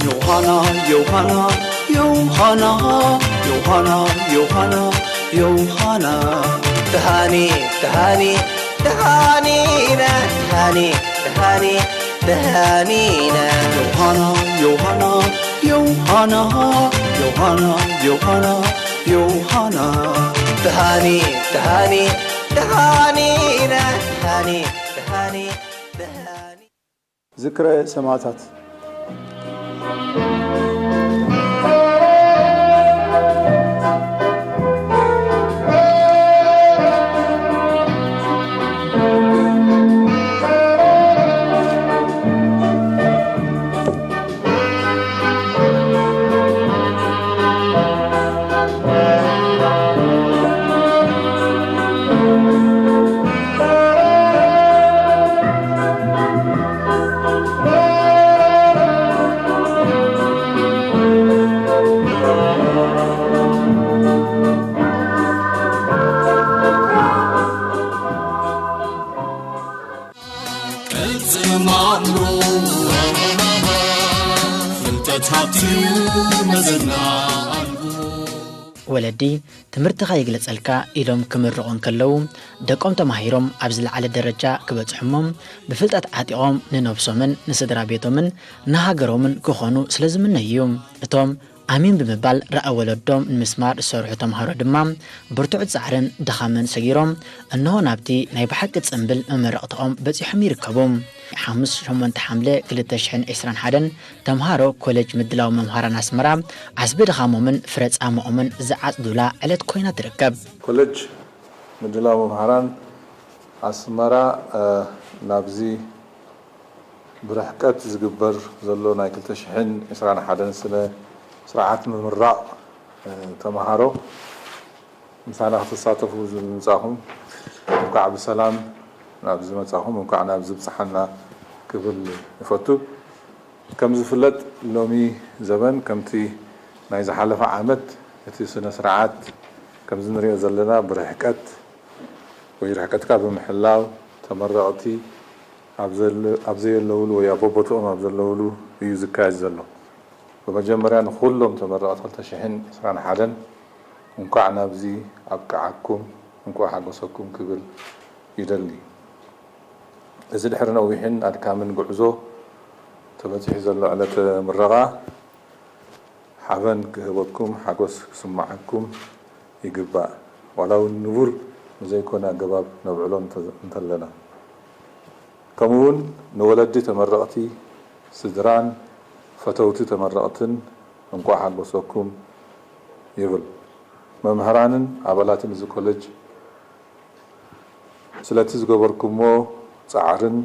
ዮሃና ዮሃና ዮሃና ዮሃና ዮሃና ዮሃና ተሃኒ ተሃኒ ተሃኒና ተሃኒ ተሃኒ ተሃኒና ዮሃና ዮሃና ዮሃና ዮሃና ዮሃና ዮሃና ተሃኒ ተሃኒ ተሃኒና ተሃኒ ተሃኒ ተሃኒ ዝክረ ሰማእታት። ቅጽል ማእምሮ ፍልጠት ሃብትዩ መዘና ኣልቦ። ወለዲ ትምህርቲ ከይግለጸልካ ኢሎም ክምርቑ እንከለዉ፣ ደቆም ተማሂሮም ኣብ ዝለዓለ ደረጃ ክበጽሑ እሞ፣ ብፍልጠት ዓጢቖም ንነብሶምን ንስድራ ቤቶምን ንሃገሮምን ክኾኑ ስለ ዝምነዩ እዩ። እቶም ኣሜን ብምባል ራኢ ወለዶም ንምስማር ዝሰርሑ ተምሃሮ ድማ፣ ብርቱዕ ጻዕርን ድኻምን ሰጊሮም፣ እንሆ ናብቲ ናይ ብሓቂ ጽምብል መመረቕታኦም በጺሖም ይርከቡ። ሓሙስ ሸሞንተ ሓምለ ክልተ ሽሕን ዕስራን ሓደን ተምሃሮ ኮሌጅ ምድላው መምሃራን ኣስመራ ዓስቢ ድኻሞምን ፍረ ጻምኦምን ዝዓጽዱላ ዕለት ኮይና ትርከብ። ኮሌጅ ምድላው መምሃራን ኣስመራ፣ እ፣ ናብዚ ብርሕቀት ዝግበር ዘሎ ናይ ክልተ ሽሕን ዕስራን ሓደን ስነ ስርዓት ምምራቕ፣ እ፣ ተምሃሮ ምሳና ክትሳተፉ ዝምጻኹም፣ እንኳዕ ብሰላም ናብዚ መጻኹም፣ እንኳዕ ናብዚ ብጽሓና ክብል ይፈቱ። ከም ዝፍለጥ፣ ሎሚ ዘበን ከምቲ ናይ ዝሓለፈ ዓመት እቲ ስነ ስርዓት ከምዚ ንሪኦ ዘለና ብርሕቀት ወይ ርሕቀትካ ብምሕላው ተመረቕቲ ኣብ ዘለ-፣ ኣብ ዘየለውሉ ወይ ኣብ ቦቦትኦም ኣብ ዘለውሉ እዩ ዝካየድ ዘሎ። ብመጀመርያ ንኹሎም ተመረቕቲ ክልተ ሽሕን ዕስራን ሓደን እንኳዕ ናብዚ ኣብቅዓኩም፣ እንኳዕ ሓጎሰኩም ክብል ይደሊ። እዚ ድሕሪ ነዊሕን ኣድካምን ጉዕዞ ተበጺሑ ዘሎ ዕለተ ምረቓ ሓበን ክህበኩም፣ ሓጎስ ክስምዓኩም ይግባእ። ዋላ እውን ንቡር ብዘይኮነ ኣገባብ ነብዕሎ እንተ-፣ እንተለና። ከምኡ እውን ንወለዲ ተመረቕቲ፣ ስድራን ፈተውቲ ተመረቕትን እንቋዕ ሓጎሰኩም ይብል። መምህራንን ኣባላትን እዚ ኮለጅ ስለቲ ዝገበርኩሞ ጻዕርን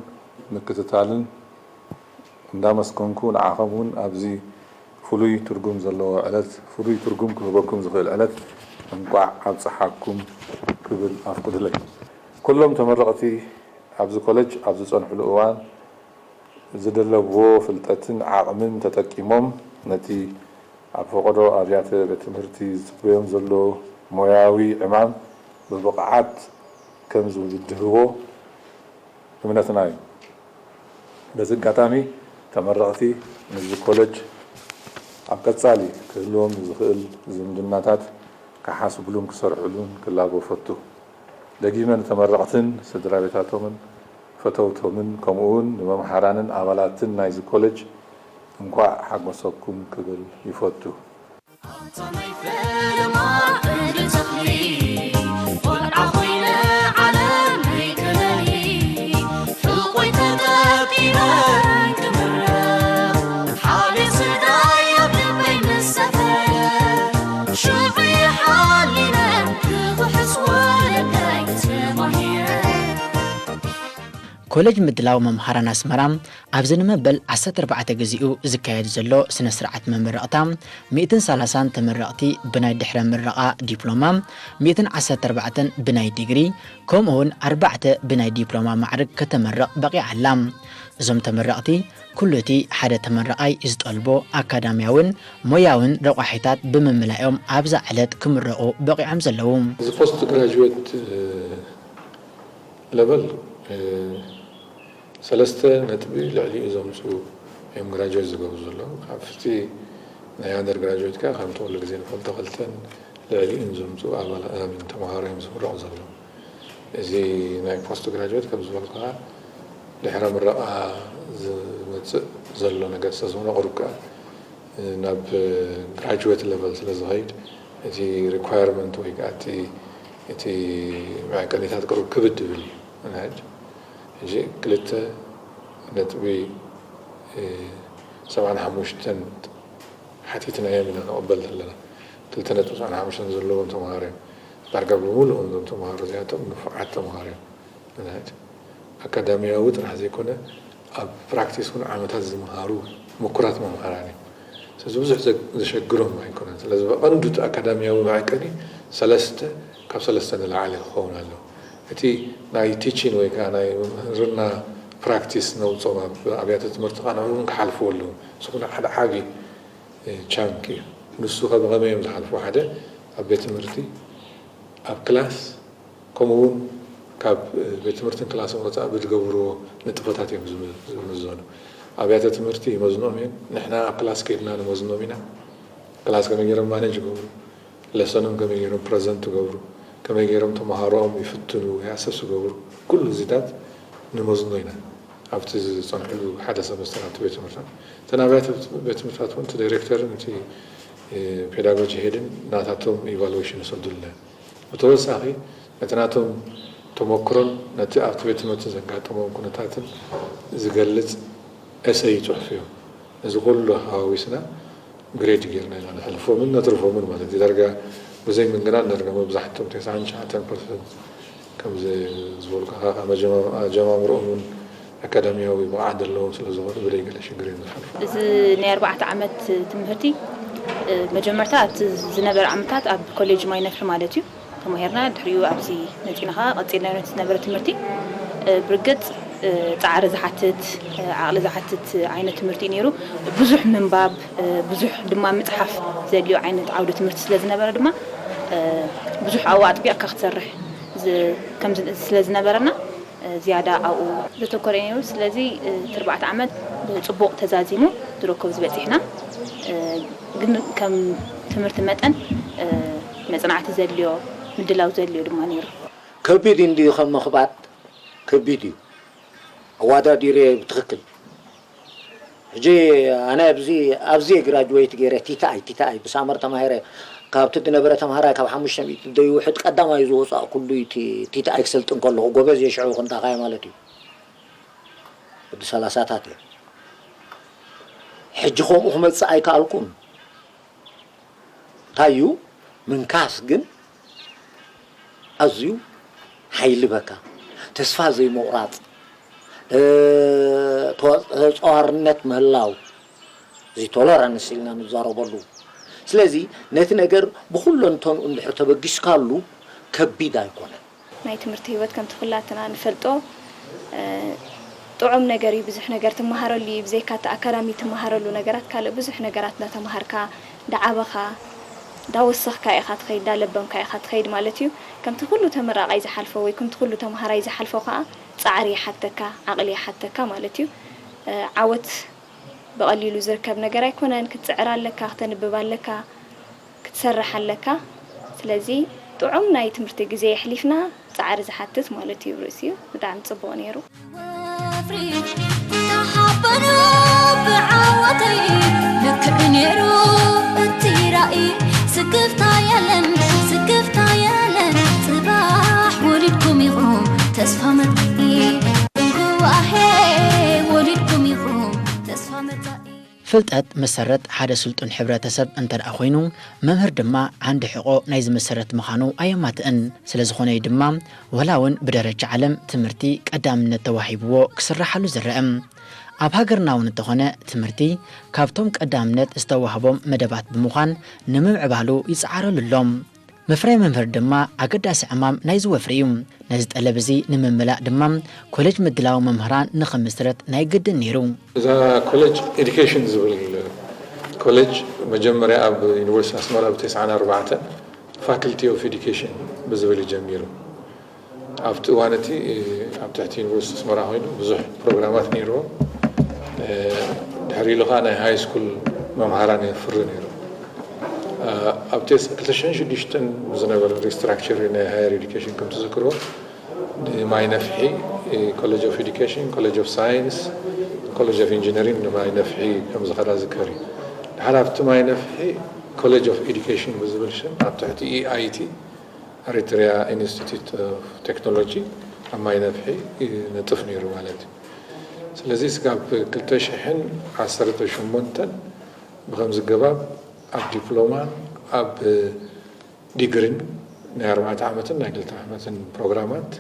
ምክትታልን እንዳመስገንኩ፣ ንዓኹም እውን ኣብዚ ፍሉይ ትርጉም ዘለዎ ዕለት፣ ፍሉይ ትርጉም ክህበኩም ዝኽእል ዕለት እንቋዕ ኣብጽሓኩም ክብል ኣፍቅዱለይ። ኩሎም ተመረቕቲ ኣብዚ ኮለጅ ኣብ ዝጸንሑሉ እዋን ዝደለብዎ ፍልጠትን ዓቕምን ተጠቂሞም፣ ነቲ ኣብ ፈቐዶ ኣብያተ ቤት ትምህርቲ ዝጽበዮም ዘሎ ሞያዊ ዕማም ብብቕዓት ከም ዝውድህዎ እምነትና እዩ። በዚ ኣጋጣሚ፣ ተመረቕቲ ምስዚ ኮለጅ ኣብ ቀጻሊ ክህልዎም ዝኽእል ዝምድናታት ክሓስብሉን ክሰርሕሉን ክላቦ እፈቱ። ደጊመ ንተመረቕትን ስድራ ቤታቶምን ፈተውቶምን፣ ከምኡውን ንመምሃራንን ኣባላትን ናይዚ ኮለጅ እንቋዕ ሓጎሰኩም ክብል ይፈቱ። ኣታ ናይ ፈለማ እግሪ ተኽሊ፣ ቆልዓ ኮይነ ዓለመይ ክለሊ፣ ሕቖይ ተጠቂመ ክምረቕ፣ ሓልዮ ስጋይ ኣብ ልበይ ምስ ሰፈረ፣ ሽዑ ሓሊነ ክኽሕስ ወለዳይ ተማሂረ። ኮሌጅ ምድላው መምሃራን ኣስመራ ኣብዚ ንመበል ዓሰርተ ኣርባዕተ ግዜኡ ዝካየድ ዘሎ ስነ ስርዓት መመረቕታ፣ ሚእትን ሰላሳን ተመረቕቲ ብናይ ድሕረ ምረቓ ዲፕሎማ፣ ሚእትን ዓሰርተ ኣርባዕተን ብናይ ዲግሪ፣ ከምኡ እውን ኣርባዕተ ብናይ ዲፕሎማ ማዕርግ ከተመርቕ በቒዓ ኣላ። እዞም ተመረቕቲ፣ ኩሉ እቲ ሓደ ተመራቓይ ዝጠልቦ ኣካዳሚያውን ሞያውን ረቋሒታት ብምምላዮም ኣብዛ ዕለት ክምረቑ በቒዖም ዘለዉ። እዚ ፖስት ግራጁዌት፣ እ፣ ሌቨል፣ እ፣ ሰለስተ ነጥቢ ልዕሊኡ ዘምጽኡ እዮም ግራጁዌት ዝገብሩ ዘለዉ። ካብቲ ናይ ኣንደር ግራጁዌት ከኣ ከምቲ ኩሉ ግዜ ንፈልጦ ክልተን ልዕሊኡን ዘምፅኡ ኣባላት ተምሃሮ እዮም ዝምረቑ ዘለዉ። እዚ ናይ ፖስት ግራጁዌት ከም ዝበልኩኻ ድሕረ ምረቓ ዝመፅእ ዘሎ ነገር ስለዝኾነ ቁሩብ ከኣ ናብ ግራጁዌት ሌቨል ስለ ዝኸይድ እቲ ሪኳየርመንት ወይ ከዓ እቲ መዕቀኒታት ቅሩብ ክብድ ይብል እዩ። ሕጂ ክልተ ነጥቢ ሰብዓን ሓሙሽተን ሓቲትናዮም ኢና ንቕበል ዘለና። ክልተ ነጥቢ ሰብዓን ሓሙሽተን ዘለዎም ተምሃሮ እዮም። ዳርጋ ብምሉኦም እዞም ተምሃሮ እዚኣቶም ንፉዓት ተምሃሮ እዮም። ማለት ኣካዳሚያዊ ጥራሕ ዘይኮነ ኣብ ፕራክቲስ እውን ዓመታት ዝምሃሩ ምኩራት መምሃራን እዮም። ስለዚ ብዙሕ ዘሸግሮም ኣይኮነን። ስለዚ ብቐንዱ እቲ ኣካዳሚያዊ መዕቀኒ ሰለስተ ካብ ሰለስተ ንላዕሊ ክኸውን ኣለዎ። እቲ ናይ ቲቺን ወይ ከዓ ናይ ምምህርና ፕራክቲስ ነውፅኦም ኣብ ኣብያተ ትምህርቲ ከዓ ንዕኡ እውን ክሓልፍዎ ኣለዎም። ንሱ ሓደ ዓብዪ ቻንክ እዩ። ንሱ ከ ብኸመይ እዮም ዝሓልፍዎ? ሓደ ኣብ ቤት ትምህርቲ ኣብ ክላስ ከምኡ እውን ካብ ቤት ትምህርትን ክላስን ወፃኢ ብዝገብርዎ ንጥፈታት እዮም ዝምዘኑ። ኣብያተ ትምህርቲ ይመዝኖም እየን። ንሕና ኣብ ክላስ ከይድና ንመዝኖም ኢና። ክላስ ከመይ ገይሮም ማነጅ ይገብሩ፣ ለሰኖም ከመይ ገይሮም ፕረዘንት ይገብሩ፣ ከመይ ገይሮም ተምሃሮኦም ይፍትኑ ወይ ኣሰስ ይገብሩ፣ ኩሉ እዚታት ንመዝኖ ኢና ኣብቲ ዝፀንሕሉ ሓደ ሰመስተር ኣብቲ ቤት ትምህርቲ። እተን ኣብያተ ቤት ትምህርታት እውን እቲ ዳይሬክተርን እቲ ፔዳጎጂ ሄድን ናታቶም ኢቫሉዌሽን ይሰዱልና። ብተወሳኺ ነቲ ናቶም ተመክሮን ነቲ ኣብቲ ቤት ትምህርቲ ዘጋጠሞም ኩነታትን ዝገልፅ ኤሰይ ይፅሕፉ እዮም። እዚ ኩሉ ሃዋዊስና ግሬድ ጌርና ኢና ነሕልፎምን ነትርፎምን ማለት እዩ። ዳርጋ ብዘይ ምግናን ዳርጋ መብዛሕትኦም ተስዓን ትሽዓተን ፐርሰንት ከምዚ ዝበልኩኻ ካብ ኣጀማምርኦም እውን ኣካዳሚያዊ ብቕዓት ዘለዎም ስለ ዝኾኑ ብደይ ገለ ሽግር እዮም ዝሓልፉ። እዚ ናይ ኣርባዕተ ዓመት ትምህርቲ መጀመርታ ኣብቲ ዝነበረ ዓመታት ኣብ ኮሌጅ ማይ ነፍሒ ማለት እዩ ተማሂርና። ድሕሪኡ ኣብዚ መፂና ከዓ ቀፂልና ነቲ ዝነበረ ትምህርቲ ብርግፅ ፃዕሪ ዝሓትት ዓቕሊ ዝሓትት ዓይነት ትምህርቲ እዩ ነይሩ። ብዙሕ ምንባብ ብዙሕ ድማ ምፅሓፍ ዘድልዮ ዓይነት ዓውደ ትምህርቲ ስለ ዝነበረ ድማ ብዙሕ ኣብኡ ኣጥቢቕካ ክትሰርሕ ስለ ዝነበረና ዝያዳ ኣብኡ ዘተኮረ እዩ ነይሩ። ስለዚ እቲ ኣርባዕተ ዓመት ብፅቡቕ ተዛዚሙ ዝረከብ ዝበፂሕና ግን ከም ትምህርቲ መጠን መፅናዕቲ ዘድልዮ ምድላው ዘድልዮ ድማ ነይሩ። ከቢድ እንድዩ ከም ምኽባጥ ከቢድ እዩ። ኣዋዳዲረ ብትኽክል ሕጂ ኣነ ኣብዚ ኣብዚ ግራጅዌት ገይረ ቲታኣይ ቲታኣይ ብሳመር ተማሂረ ካብቲ ዝነበረ ተምሃራይ ካብ ሓሙሽተ ሚእቲ ዘይውሕድ ቀዳማይ ዝወፃእ ኩሉ እቲ ቲታኣይ ክሰልጥን ከለኹ ጎበዝ የሽዑ ክንታኻየ ማለት እዩ። ወዲ ሰላሳታት እየ። ሕጂ ከምኡ ክመፅእ ኣይከኣልኩን። እንታይ እዩ ምንካስ ግን ኣዝዩ ሓይሊ በካ ተስፋ ዘይምቑራፅ ተፀዋርነት ምህላው እዚ ቶለራንስ ኢልና ንዛረበሉ። ስለዚ ነቲ ነገር ብኩለንተንኡ እንድሕር ተበጊስካሉ ከቢድ ኣይኮነን። ናይ ትምህርቲ ህይወት ከምቲ ኩላትና ንፈልጦ ጥዑም ነገር እዩ። ብዙሕ ነገር ትመሃረሉ እዩ። ብዘይካ እቲ ኣካዳሚ ትመሃረሉ ነገራት ካልእ ብዙሕ ነገራት እንዳተምሃርካ፣ እንዳዓበኻ፣ እንዳወሰኽካ ኢኻ ትኸይድ፣ እንዳለበምካ ኢኻ ትኸይድ ማለት እዩ። ከምቲ ኩሉ ተመራቓይ ዝሓልፎ ወይ ከምቲ ኩሉ ተምሃራይ ዝሓልፎ ከዓ ፃዕሪ ይሓተካ፣ ዓቕሊ ይሓተካ ማለት እዩ። ዓወት ብቐሊሉ ዝርከብ ነገር ኣይኮነን። ክትፅዕር ኣለካ፣ ክተንብብ ኣለካ፣ ክትሰርሕ ኣለካ። ስለዚ ጥዑም ናይ ትምህርቲ ግዜ የሕሊፍና፣ ፃዕሪ ዝሓትት ማለት እዩ ርእሲኡ። ብጣዕሚ ፅቡቕ ነይሩ። ወፍሪ ተሓበኑ ብዓወተይ ልክዕ ነይሩ እቲ ራእይ። ስክፍታ የለን፣ ስክፍታ የለን፣ ፅባሕ ወሊድኩም ኢኹም ተስፋ መፃኢ። እንዋሄ ወሊድኩም ኢኹም ተስፋ መፃኢ። ፍልጠት መሰረት ሓደ ስልጡን ሕብረተሰብ እንተ ደኣ ኮይኑ፣ መምህር ድማ ዓንዲ ሕቖ ናይዚ መሰረት ምዃኑ ኣየማትእን። ስለ ዝኾነ እዩ ድማ፣ ወላ እውን ብደረጃ ዓለም ትምህርቲ ቀዳምነት ተዋሂብዎ ክስራሓሉ ዝረአ። ኣብ ሃገርና እውን እንተኾነ፣ ትምህርቲ ካብቶም ቀዳምነት ዝተዋህቦም መደባት ብምዃን፣ ንምምዕባሉ ይጽዓረሉ ኣሎ። ምፍራይ መምህር ድማ ኣገዳሲ ዕማም ናይዚ ወፍሪ እዩ። ነዚ ጠለብ እዚ ንምምላእ ድማ ኮሌጅ ምድላው መምህራን ንኽምስረት ናይ ግድን ነይሩ። እዛ ኮሌጅ ኤዱኬሽን ዝብል ኮሌጅ መጀመርያ ኣብ ዩኒቨርሲቲ ኣስመራ ብ ተስዓን ኣርባዕተን ፋክልቲ ኦፍ ኤዱኬሽን ብዝብል እዩ ጀሚሩ። ኣብቲ እዋን እቲ ኣብ ትሕቲ ዩኒቨርሲቲ ኣስመራ ኮይኑ ብዙሕ ፕሮግራማት ነይርዎ። ድሕሪ ኢሉ ከዓ ናይ ሃይ ስኩል መምሃራን የፍሪ ነይሩ። ኣብቲ ክልተ ሽሕን ሽዱሽተን ዝነበረ ሪስትራክቸር ናይ ሃየር ኤዱኬሽን ከም ትዝክርዎ፣ ንማይ ነፍሒ ኮሌጅ ኦፍ ኤዱኬሽን፣ ኮሌጅ ኦፍ ሳይንስ፣ ኮሌጅ ኦፍ ኢንጂነሪንግ ንማይ ነፍሒ ከም ዝኸዳ ዝከር እዩ። ድሓር ኣብቲ ማይ ነፍሒ ኮሌጅ ኦፍ ኤዱኬሽን ብዝብል ሽም ኣብ ትሕቲ ኢኣይቲ፣ ኤሪትሪያ ኢንስቲትዩት ኦፍ ቴክኖሎጂ፣ ኣብ ማይ ነፍሒ ይነጥፍ ነይሩ ማለት እዩ። ስለዚ ስጋብ ክልተ ሽሕን ዓሰርተ ሸሞንተን ብኸምዚ ገባብ ኣብ ዲፕሎማን ኣብ ዲግሪን ናይ ኣርባዕተ ዓመትን ናይ ክልተ ዓመትን ፕሮግራማት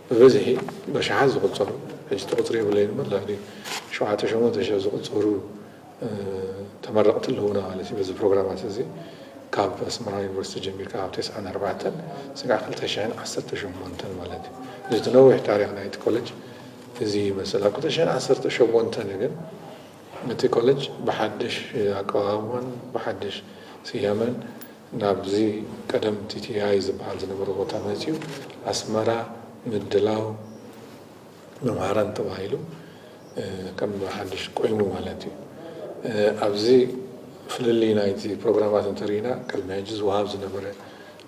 ብብዝሒ በሽሓት ዝቑጸሩ፣ ሕጂ እቲ ቁጽሪ የብለይን እምበር ልዕሊ ሸውዓተ ሸሞንተ ሽሕ ዝቑጸሩ ተመረቕቲ ኣለዉና ማለት እዩ። በዚ ፕሮግራማት እዚ ካብ ኣስመራ ዩኒቨርሲቲ ጀሚርካ ካብ ተስዓን ኣርባዕተን ስጋዕ ክልተ ሽሕን ዓሰርተ ሸሞንተን ማለት እዩ። እዚ እቲ ነዊሕ ታሪኽ ናይቲ ኮሌጅ እዚ ይመስል። ኣብ ክልተ ሽሕን ዓሰርተ ሸሞንተን ግን እቲ ኮሌጅ ብሓድሽ ኣቀዋውማን ብሓድሽ ስያመን ናብዚ ቀደም ቲቲኣይ ዝበሃል ዝነበረ ቦታ መፂኡ ኣስመራ ምድላው መምሃራን ተባሂሉ ከም ሓድሽ ቆይሙ ማለት እዩ። ኣብዚ ፍልልይ ናይቲ ፕሮግራማት እንተርኢና ቅድሚ ሕጂ ዝወሃብ ዝነበረ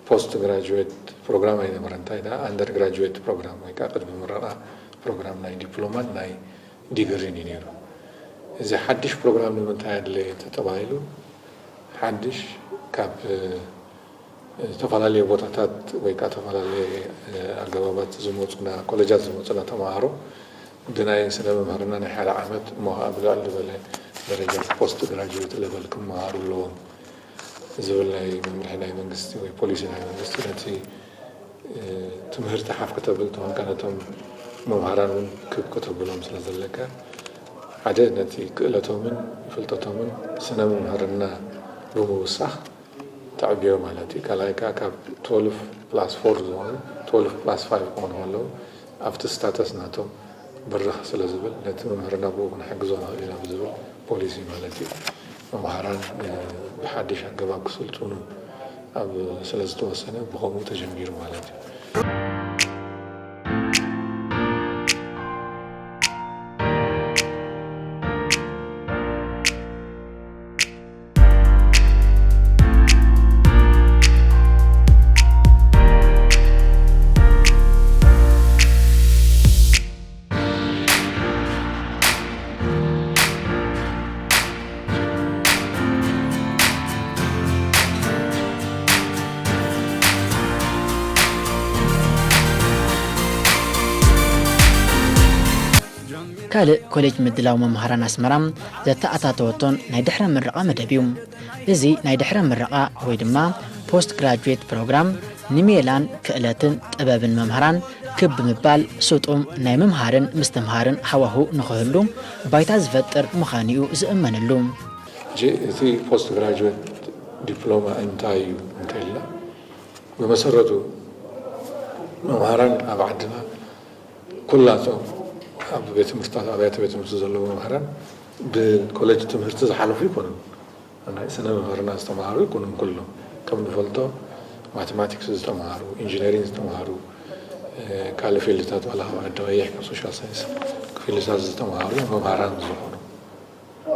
ፖስት ግራጁዌት ፕሮግራም ኣይነበረ እንታይ ደኣ ኣንደር ግራጁዌት ፕሮግራም ወይ ከዓ ቅድሚ ምረቓ ፕሮግራም ናይ ዲፕሎማን ናይ ዲግሪን እዩ ነይሩ። እዚ ሓድሽ ፕሮግራም ንምንታይ ኣድለየ እንተተባሂሉ ሓድሽ ካብ ዝተፈላለዩ ቦታታት ወይ ከዓ ዝተፈላለየ ኣገባባት ዝመፁና ኮሌጃት ዝመፁና ተምሃሮ ብናይ ስነ መምህርና ናይ ሓደ ዓመት እሞ ከዓ ብልዕል ዝበለ ደረጃ ፖስት ግራጁዌት ለቨል ክመሃሩ ኣለዎም ዝብል ናይ መምርሒ ናይ መንግስቲ ወይ ፖሊሲ ናይ መንግስቲ ነቲ ትምህርቲ ሓፍ ከተብል ተኾንካ ነቶም መምሃራን እውን ክብ ከተብሎም ስለ ዘለካ ሓደ ነቲ ክእለቶምን ፍልጠቶምን ስነ መምህርና ብምውሳኽ ተዕብዮ ማለት እዩ። ካልኣይ ከዓ ካብ ትወልፍ ፕላስ ፎር ዝኾኑ ትወልፍ ፕላስ ፋይቭ ክኾኑ ከለዉ ኣብቲ ስታተስ ናቶም ብርኽ ስለ ዝብል ነቲ መምህርና ብኡ ክንሕግዞ ንኽእል ኢና ብዝብል ፖሊሲ ማለት እዩ። መምሃራን ብሓድሽ ኣገባብ ክስልጥኑ ኣብ ስለ ዝተወሰነ ብኸምኡ ተጀሚሩ ማለት እዩ። ካልእ ኮሌጅ ምድላው መምሃራን ኣስመራ ዘተኣታተወቶን ናይ ድሕረ ምረቓ መደብ እዩ። እዚ ናይ ድሕረ ምረቓ ወይ ድማ ፖስት ግራጁዌት ፕሮግራም ንሜላን ክእለትን ጥበብን መምሃራን ክብ ብምባል ስጡም ናይ ምምሃርን ምስትምሃርን ሃዋሁ ንኽህሉ ባይታ ዝፈጥር ምዃኑ'ዩ ዝእመነሉ። ሕጂ እቲ ፖስት ግራጁዌት ዲፕሎማ እንታይ እዩ እንተኢልና ብመሰረቱ መምሃራን ኣብ ዓድና ኩላቶም ኣብ ቤት ትምህርትታት ኣብያተ ቤት ትምህርቲ ዘለዉ መምሃራን ብኮሌጅ ትምህርቲ ዝሓለፉ ኣይኮኑን። ናይ ስነ መምህርና ዝተምሃሩ ኣይኮኑን ኩሎም። ከም ንፈልጦ ማቴማቲክስ ዝተምሃሩ፣ ኢንጂነሪንግ ዝተምሃሩ፣ ካልእ ፊልድታት ዋላ ካብ ዓዲ ቀይሕ ካብ ሶሻል ሳይንስ ፊልድታት ዝተምሃሩ መምሃራን ዝኾኑ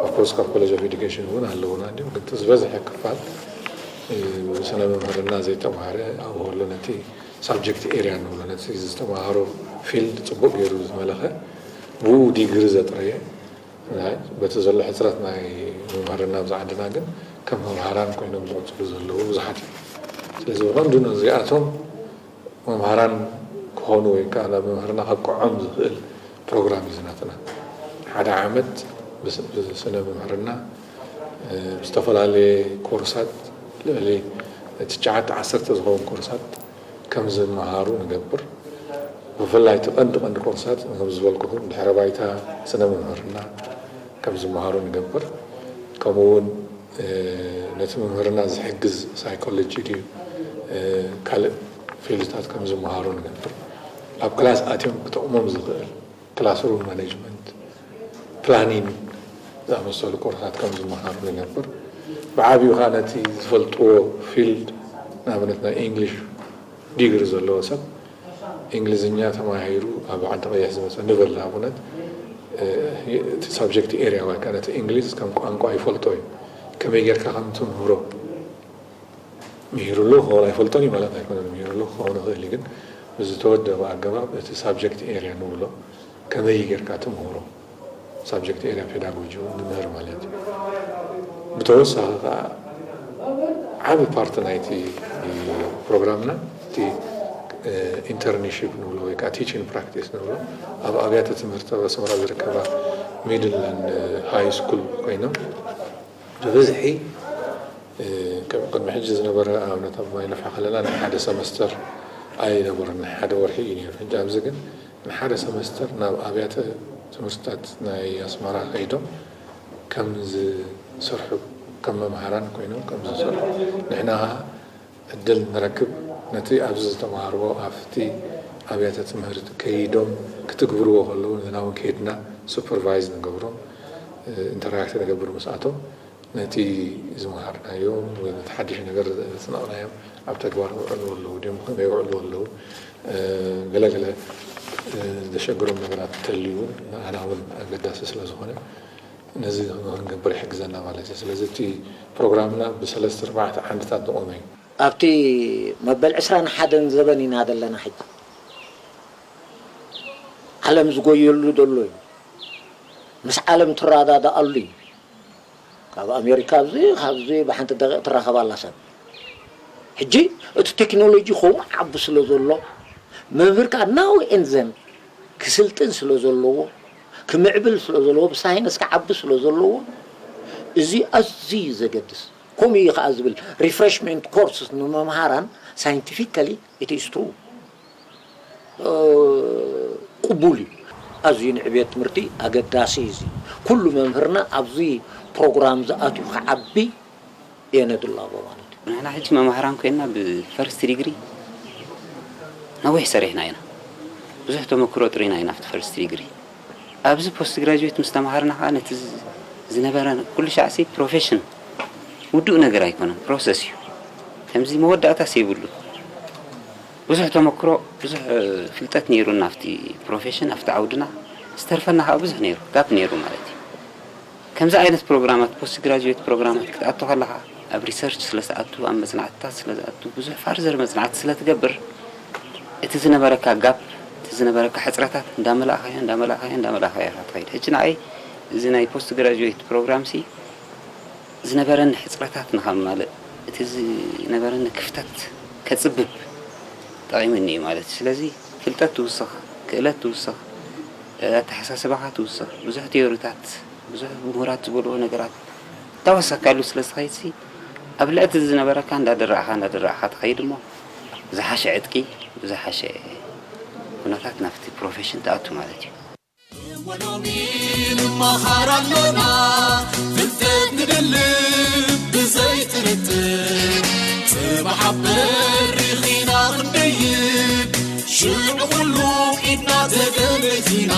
ኦፍኮርስ ካብ ኮሌጅ ኦፍ ኤዱኬሽን እውን ኣለውና እንዲም ግን ዝበዝሐ ክፋል ብስነ መምህርና ዘይተምሃረ ኣብኡ ከሎ ነቲ ሳብጀክት ኤርያ ንብሎ ነቲ ዝተምሃሮ ፊልድ ፅቡቅ ገይሩ ዝመለኸ ብኡ ዲግሪ ዘጥረየ በቲ ዘሎ ሕፅረት ናይ መምህርና ኣብዚ ዓድና ግን ከም መምሃራን ኮይኖም ዝቕፅሉ ዘለዉ ብዙሓት እዮም። ስለዚ ብቐንዱ ነዚኣቶም መምሃራን ክኾኑ ወይ ከዓ ናብ ምምህርና ከብቅዖም ዝኽእል ፕሮግራም እዩ ዝናትና። ሓደ ዓመት ብስነ ምምህርና ብዝተፈላለየ ኮርሳት ልዕሊ ትሽዓተ ዓሰርተ ዝኸውን ኮርሳት ከም ዝመሃሩ ንገብር። ብፍላይ እቲ ቀንዲ ቀንዲ ኮርሳት ከም ዝበልኩኹም ድሕረ ባይታ ስነ ምምህርና ከም ዝመሃሩ ንገብር። ከምኡ እውን ነቲ መምህርና ዝሕግዝ ሳይኮሎጂ ድዩ ካልእ ፊልድታት ከም ዝመሃሩ ንገብር። ኣብ ክላስ ኣትዮም ክጠቕሞም ዝኽእል ክላስሩም ማኔጅመንት፣ ፕላኒንግ ዝኣመሰሉ ኮርሳት ከም ዝመሃሩ ንገብር። ብዓብዩ ከዓ ነቲ ዝፈልጥዎ ፊልድ ንኣብነት ናይ ኢንግሊሽ ዲግሪ ዘለዎ ሰብ እንግሊዝኛ ተማሂሩ ኣብ ዓዲ ቀይሕ ዝመፀ ንበል ኣብነት እቲ ሳብጀክት ኤርያ ወይ ከዓ ነቲ እንግሊዝ ከም ቋንቋ ይፈልጦ እዩ። ከመይ ጌርካ ከም ትምህሮ ምሂሩሉ ክኸውን ኣይፈልጦን እዩ ማለት ኣይኮነን። ምሂሩሉ ክኸውን ይኽእል እዩ፣ ግን ብዝተወደበ ኣገባብ እቲ ሳብጀክት ኤርያ ንብሎ ከመይ ጌርካ ትምህሮ ሳብጀክት ኤርያ ፔዳጎጂ እውን ንምህር ማለት እዩ። ብተወሳኺ ከዓ ዓቢ ፓርቲ ናይቲ ፕሮግራምና እቲ ኢንተርንሺፕ ንብሎ ወይ ከዓ ቲቺንግ ፕራክቲስ ንብሎ ኣብ ኣብያተ ትምህርቲ ኣብ ኣስመራ ዝርከባ ሚድል ሃይ ስኩል ኮይኖም ብብዝሒ ቅድሚ ሕጂ ዝነበረ ኣብነት ኣብ ማይ ነፍሒ ከለና ናይ ሓደ ሰመስተር ኣይነበረን፣ ናይ ሓደ ወርሒ እዩ ነይሩ። ሕጂ ኣብዚ ግን ንሓደ ሰመስተር ናብ ኣብያተ ትምህርትታት ናይ ኣስመራ ከይዶም ከም ዝሰርሑ ከም መምሃራን ኮይኖም ከም ዝሰርሑ ንሕና እድል ንረክብ። ነቲ ኣብዚ ዝተምሃርዎ ኣብቲ ኣብያተ ትምህርቲ ከይዶም ክትግብርዎ ከለዉ ንሕና እውን ከይድና ሱፐርቫይዝ ንገብሮም፣ ኢንተራክት ንገብር ምስኣቶም። ነቲ ዝመሃርናዮም ወይ ነቲ ሓድሽ ነገር ዘጽናዕናዮም ኣብ ተግባር ይውዕልዎ ኣለዉ ድዮም፣ ከመይ ይውዕልዎ ኣለዉ፣ ገለገለ ዘሸግሮም ነገራት እንተልዩ እውን ንኣና እውን ኣገዳሲ ስለ ዝኾነ ነዚ ክንገብር ይሕግዘና ማለት እዩ። ስለዚ እቲ ፕሮግራምና ብሰለስተ ኣርባዕተ ዓንድታት ዝቖመ እዩ። ኣብቲ መበል ዕስራን ሓደን ዘበን ኢና ዘለና ሕጂ። ዓለም ዝጎየሉ ዘሎ እዩ። ምስ ዓለም ትረዳዳኣሉ እዩ። ካብ ኣሜሪካ ኣብዚ ካብዚ ብሓንቲ ደቂቕ ትራኸብ ኣላ ሰብ። ሕጂ እቲ ቴክኖሎጂ ከምኡ ዓቢ ስለ ዘሎ መምህር ከዓ now and then ክስልጥን ስለ ዘለዎ ክምዕብል ስለ ዘለዎ ብሳይንስ ክዓቢ ስለ ዘለዎ እዚ ኣዝዩ እዩ ዘገድስ። ከምኡ እዩ ከዓ ዝብል refreshment courses ንመምሃራን scientifically it is true ቅቡል እዩ። ኣዝዩ ንዕብየት ትምህርቲ ኣገዳሲ እዩ። እዚ ኩሉ መምህርና ኣብዚ ፕሮግራም ዝኣትዩ ክዓቢ የነድላቦ ማለት እዩ። ንሕና ሕጂ መማህራን ኮይንና ብ first degree ነዊሕ ሰሪሕና ኢና። ብዙሕ ተመክሮ ኣጥሪና ኢና ኣብቲ first degree። ኣብዚ post graduate ምስ ተማሃርና ከዓ ነቲ ዝነበረ ኩሉ ሻዕሲ profession ውዱእ ነገር ኣይኮነን፣ process እዩ። ከምዚ መወዳእታስ የብሉን። ብዙሕ ተመክሮ ብዙሕ ፍልጠት ነይሩና ኣብቲ profession ኣብቲ ዓውድና ዝተርፈና ከዓ ብዙሕ ነይሩ gap ነይሩ ማለት እዩ። ከምዚ ዓይነት ፕሮግራማት post graduate ፕሮግራማት ክትኣቱ ከለኻ ኣብ research ስለ ዝኣቱ ኣብ መፅናዕትታት ስለ ዝኣቱ ብዙሕ further መፅናዕቲ ስለ ትገብር እቲ ዝነበረካ gap እቲ ዝነበረካ ሕፅረታት እንዳመላእኻዮ እንዳመላእኻዮ እንዳመላእኻዮ ኢኻ ትኸይድ። ሕጂ ንዓይ እዚ ናይ post graduate ፕሮግራምሲ ዝነበረኒ ሕፅረታት ንኸማልእ እቲ ዝነበረኒ ክፍተት ከፅብብ ጠቒሙኒ እዩ ማለት እዩ። ስለዚ ፍልጠት ትውስኽ፣ ክእለት ትውስኽ፣ ኣተሓሳስባኻ ትውስኽ፣ ብዙሕ ቲዮሪታት ብዙሕ ምሁራት ዝበልዎ ነገራት እንዳወሰኽካሉ ስለ ዝኸይድሲ ኣብ ልዕሊ እቲ ዝነበረካ እንዳደራዕኻ እንዳደራዕኻ ትኸይድ እሞ ብዝሓሸ ዕጥቂ ብዝሓሸ ኩነታት ናብቲ profession ትኣቱ ማለት እዩ። እወ ሎሚ ንመሃር ኣሎና ፍልጠት ንደልብ ብዘይ ጥርጥር ጽባሕ ኣብ በሪኽ ኢና ክንደይብ ሽዑ ኩሉ ኢድና ተደረጅ ኢና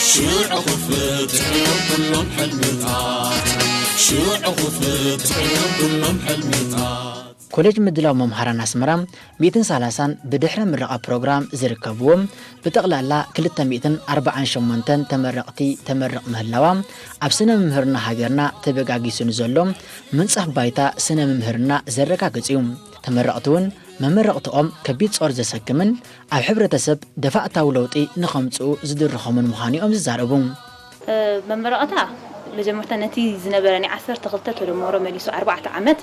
ሽዑ ክፍትሑ ኩሎም ሕልምታት ሽዑ ክፍትሑ ኩሎም ሕልምታት። ኮሌጅ ምድላው መምሃራን ኣስመራ ሚእትን ሰላሳን ብድሕረ ምረቓ ፕሮግራም ዝርከብዎም ብጠቕላላ ክልተ ሚእትን ኣርባዓን ሸሞንተን ተመረቕቲ ተመርቕ ምህላዋ ኣብ ስነ ምምህርና ሃገርና ተበጋጊሱ ንዘሎ ምንጻፍ ባይታ ስነ ምምህርና ዘረጋግጽ እዩ። ተመረቕቲ እውን መመረቕትኦም ከቢድ ጾር ዘሰክምን ኣብ ሕብረተሰብ ደፋእታዊ ለውጢ ንኸምጽኡ ዝድርኾምን ምዃኑ እዮም ዝዛረቡ። መመረቕታ መጀመርታ ነቲ ዝነበረ ናይ ዓሰርተ ክልተ ተደመሮ መሊሱ ኣርባዕተ ዓመት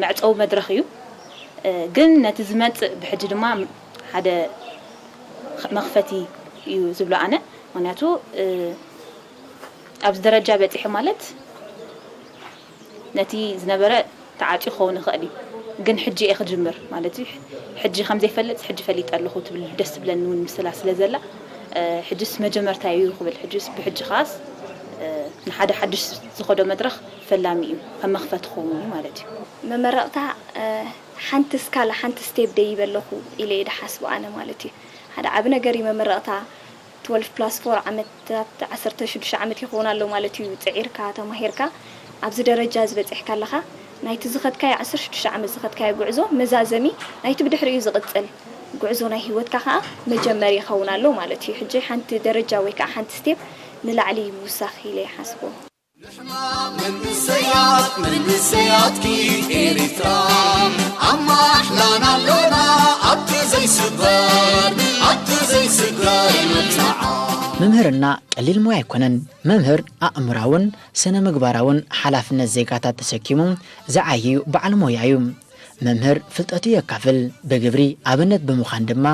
መዕጸዊ መድረኽ እዩ። ግን ነቲ ዝመጽእ ብሕጂ ድማ ሓደ መኽፈቲ እዩ ዝብሎ ኣነ። ምኽንያቱ ኣብዚ ደረጃ በጺሐ ማለት ነቲ ዝነበረ ተዓጽዩ ክኸውን ይኽእል እዩ፣ ግን ሕጂ እየ ክጅምር ማለት እዩ። ሕጂ ከም ዘይፈልጥ ሕጂ ፈሊጠ ኣለኹ ትብል ደስ ትብለኒ እውን ምስላ ስለ ዘላ ሕጅስ መጀመርታ እዩ ክብል ሕጅስ ብሕጂ ከዓስ ንሓደ ሓድሽ ዝኸዶ መድረኽ ፈላሚ እዩ፣ ከም መኽፈቲ ክኸውን እዩ ማለት እዩ። መመረቕታ ሓንቲ ስካላ ሓንቲ ስቴፕ ደይበ ኣለኹ ኢለ እየ ድሓስቦ ኣነ ማለት እዩ። ሓደ ዓቢ ነገር እዩ መመረቕታ። ትወልፍ ፕላስ ፎር ዓመታት ዓሰርተ ሽዱሽተ ዓመት ይኸውን ኣሎ ማለት እዩ ጽዒርካ ተማሂርካ ኣብዚ ደረጃ እዚ በጺሕካ ኣለኻ ናይቲ ዝኸድካዮ ዓሰርተ ሽዱሽተ ዓመት ዝኸድካዮ ጉዕዞ መዛዘሚ ናይቲ ብድሕሪኡ ዝቕጽል ጉዕዞ ናይ ህይወትካ ከዓ መጀመሪ ይኸውን ኣሎ ማለት እዩ። ሕጂ ሓንቲ ደረጃ ወይ ከዓ ሓንቲ ስቴፕ ንላዕሊ ምውሳኽ ኢለ ይሓስቦ። ንሕና መንእሰያት መንእሰያትኪ ኤሪትራ ኣማሕላና ኣሎና ኣብቲ ዘይስበር ኣብቲ ዘይስበር መብጽዓ። መምህርና ቀሊል ሞያ ኣይኮነን። መምህር ኣእምራውን ስነ ምግባራውን ሓላፍነት ዜጋታት ተሰኪሙ ዝዓይዩ በዓል ሞያ እዩ። መምህር ፍልጠቱ የካፍል፣ ብግብሪ ኣብነት ብምዃን ድማ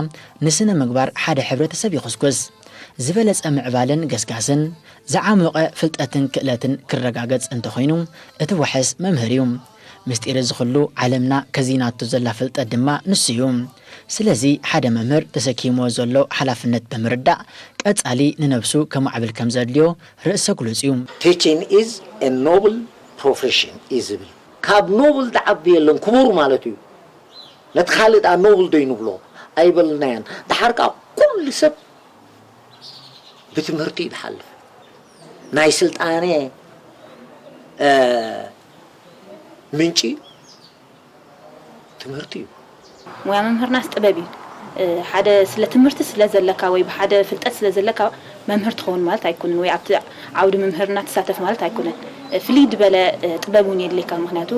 ንስነ ምግባር ሓደ ሕብረተሰብ ይኹስኩስ። ዝበለጸ ምዕባለን ገስጋስን ዝዓሞቐ ፍልጠትን ክእለትን ክረጋገጽ እንተኾይኑ እቲ ዋሕስ መምህር እዩ። ምስጢር እዚ ኩሉ ዓለምና ከዚናቶ ዘላ ፍልጠት ድማ ንሱ እዩ። ስለዚ ሓደ መምህር ተሰኪምዎ ዘሎ ሓላፍነት ብምርዳእ ቀጻሊ ንነብሱ ከማዕብል ከም ዘድልዮ ርእሰ ግሉጽ እዩ። Teaching is a noble profession እዩ ዝብል። ካብ ኖብል ዝዓቢ የለን ክቡር ማለት እዩ። ነቲ ካልእ ደኣ ኖብል ዶ ይንብሎ ኣይበልናያን። ደሓር ከኣ ኩሉ ሰብ ብትምህርቲ እዩ ዝሓልፍ። ናይ ስልጣነ ምንጪ ትምህርቲ እዩ። ሞያ መምህርናስ ጥበብ እዩ። ሓደ ስለ ትምህርቲ ስለ ዘለካ ወይ ብሓደ ፍልጠት ስለ ዘለካ መምህር ትኸውን ማለት ኣይኮንን፣ ወይ ኣብቲ ዓውዲ ምምህርና ትሳተፍ ማለት ኣይኮነን። ፍልይ ዝበለ ጥበብ እውን የድልየካ፣ ምክንያቱ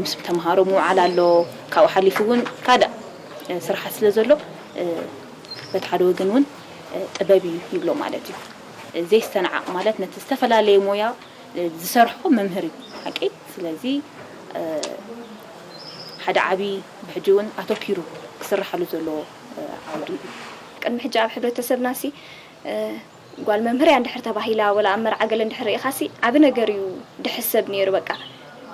ምስ ተምሃሮ ምውዓል ኣሎ፣ ካብኡ ሓሊፉ እውን ካልእ ስራሓት ስለ ዘሎ በቲ ሓደ ወገን እውን ጥበብ እዩ ይብሎ ማለት እዩ። ዘይስተናዓቕ ማለት ነቲ ዝተፈላለየ ሞያ ዝሰርሖ መምህር እዩ ሓቂ። ስለዚ ሓደ ዓቢ ብሕጂ እውን ኣተኪሩ ክስራሓሉ ዘለዎ ዓውዲ እዩ። ቅድሚ ሕጂ ኣብ ሕብረተሰብና ሲ ጓል መምህር እያ እንድሕር ተባሂላ ወላ ኣብ መርዓ ገለ እንድሕር ርኢኻ ሲ ዓቢ ነገር እዩ ድሕሰብ ነይሩ። በቃ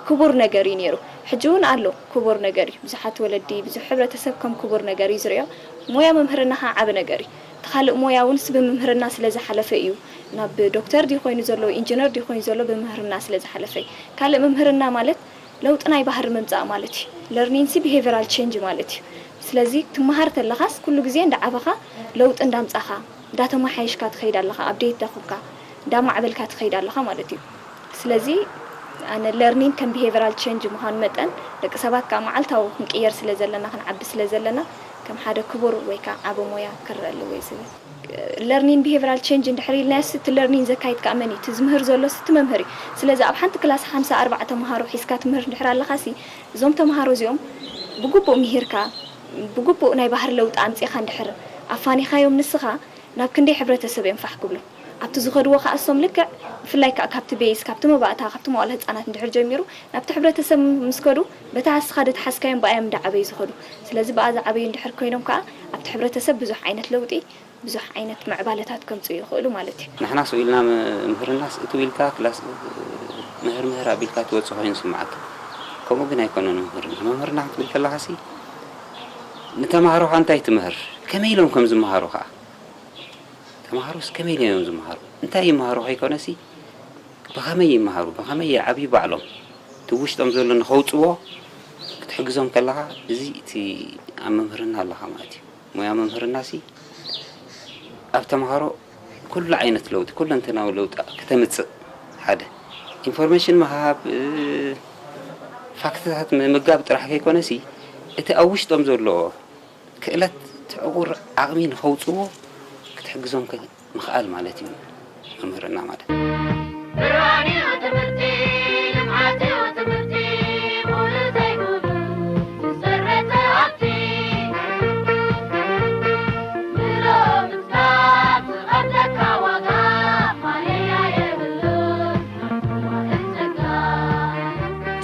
ክቡር ነገር እዩ ነይሩ። ሕጂ እውን ኣሎ ክቡር ነገር እዩ። ብዙሓት ወለዲ ብዙሕ ሕብረተሰብ ከም ክቡር ነገር እዩ ዝሪኦ። ሞያ መምህርና ከዓ ዓቢ ነገር እዩ። እቲ ካልእ ሞያ እውን ሲ ብምምህርና ስለ ዝሓለፈ እዩ ናብ ዶክተር ድዩ ኮይኑ ዘሎ ኢንጂነር ድዩ ኮይኑ ዘሎ ብምምህርና ስለ ዝሓለፈ እዩ። ካልእ ምምህርና ማለት ለውጢ ናይ ባህሪ ምምፃእ ማለት እዩ። Learning ሲ behavioral change ማለት እዩ። ስለዚ ትመሃር ተለኻስ ኩሉ ግዜ እንዳዓበኻ ለውጢ እንዳምፃኻ እንዳተመሓየሽካ ትኸይድ ኣለኻ፣ update እንዳኾንካ እንዳማዕበልካ ትኸይድ ኣለኻ ማለት እዩ። ስለዚ ኣነ learning ከም behavioral change ምዃኑ መጠን ደቂ ሰባት ከዓ መዓልታዊ ክንቅየር ስለ ዘለና ክንዓቢ ስለ ዘለና ከም ሓደ ክቡር ወይ ከዓ ዓቢ ሞያ ክረአ ኣለዎ እዩ ዝብል። Learning behavioral change እንድሕር ኢልናዮ ሲ እቲ learning ዘካይድ ከዓ መን እዩ? እቲ ዝምህር ዘሎ ሲ እቲ መምህር እዩ። ስለዚ ኣብ ሓንቲ ክላስ ሓምሳ ኣርባዕተ ተምሃሮ ሒዝካ ትምህር እንድሕር ኣለኻ ሲ እዞም ተምሃሮ እዚኦም ብግቡእ ምሂርካ ብግቡእ ናይ ባህሪ ለውጢ ኣምፂእኻ እንድሕር ኣፋኒኻዮም ንስኻ ናብ ክንደይ ሕብረተሰብ እዮም ፋሕ ክብሉ? ኣብቲ ዝኸድዎ ከዓ እሶም ልክዕ ብፍላይ ከዓ ካብቲ ቤይስ ካብቲ መባእታ ካብቲ መዋእለ ህፃናት እንድሕር ጀሚሩ ናብቲ ሕብረተሰብ ምስ ከዱ በታ እስኻ ደተሓዝካዮም ብኣዮም እንዳዓበዩ ዝኸዱ። ስለዚ ብኣ ዝዓበዩ እንድሕር ኮይኖም ከዓ ኣብቲ ሕብረተሰብ ብዙሕ ዓይነት ለውጢ ብዙሕ ዓይነት ምዕባለታት ከምፅኡ ይኽእሉ ማለት እዩ። ንሕና ስቕ ኢልና ምህርናስ እትው ኢልካ ክላስ ምህር ምህር ኣቢልካ ትወፅእ ኮይኑ ይስምዓካ። ከምኡ ግን ኣይኮነን ምህርና። መምህርና ክትብል ከለኻሲ ንተምሃሮኻ እንታይ ትምህር፣ ከመይ ኢሎም ከም ዝመሃሩ ከዓ። ተምሃሮስ ከመይ ኢሎም እዮም ዝመሃሩ፣ እንታይ ይመሃሩ ከይኮነሲ ብኸመይ ይመሃሩ፣ ብኸመይ ይዓብዩ ባዕሎም። እቲ ውሽጦም ዘሎ ንኸውፅዎ ክትሕግዞም ከለኻ እዚ እቲ ኣብ መምህርና ኣለኻ ማለት እዩ። ሞያ መምህርና ሲ ኣብ ተምሃሮ ኩሉ ዓይነት ለውጢ፣ ኩለንተናዊ ለውጢ ከተምፅእ፣ ሓደ ኢንፎርሜሽን ምሃብ፣ ፋክትታት ምምጋብ ጥራሕ ከይኮነ ሲ እቲ ኣብ ውሽጦም ዘሎ ክእለት ትዕቑር ዓቕሚ ንኸውፅዎ ክትሕግዞም ምኽኣል ማለት እዩ መምህርና ማለት።